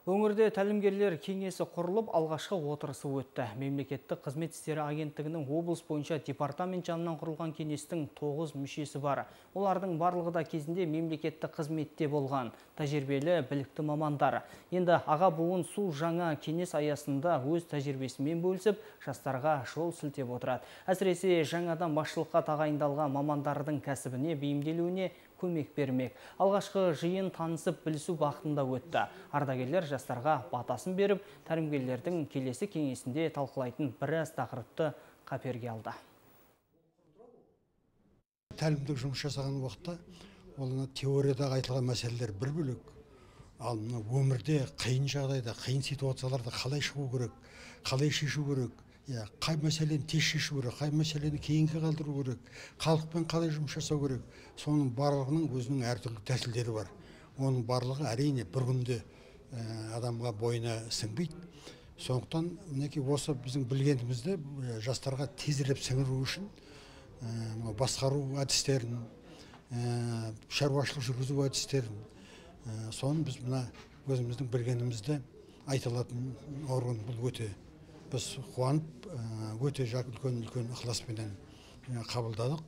Өңірде тәлімгерлер кеңесі құрылып, алғашқы отырысы өтті. Мемлекеттік қызмет істері агенттігінің облыс бойынша департамент жанынан құрылған кеңестің 9 мүшесі бар. Олардың барлығы да кезінде мемлекеттік қызметте болған, тәжірибелі, білікті мамандар. Енді аға буын су жаңа кеңес аясында өз тәжірибесімен бөлісіп, жастарға жол сілтеп отырады. Әсіресе жаңадан басшылыққа тағайындалған мамандардың кәсібіне бейімделуіне көмек бермек. Алғашқы жиын танысып білісу бағытында өтті. Ардагерлер жастарға батасын беріп, тәлімгерлердің келесі кеңесінде талқылайтын біраз тақырыпты қаперге алды. Тәлімдік жұмыс жасаған уақытта ол теорияда айтылған мәселелер бір бөлек, ал мына өмірде қиын жағдайда, қиын ситуацияларда қалай шығу керек, қалай шешу керек, қай мәселені тез шешу керек, қай мәселені кейінге қалдыру керек, халықпен қалай жұмыс жасау керек, соның барлығының өзінің әртүрлі тәсілдері бар. Оның барлығы әрине бір күнде адамға бойына сіңбейді. Сондықтан мінекей осы біздің білгенімізді жастарға тезірек сіңіру үшін басқару әдістерін, шаруашылық жүргізу әдістерін, соны біз мына өзіміздің білгенімізді айта алатын орган бұл өте. Біз қуанып, өте үлкен ықыласпенен қабылдадық.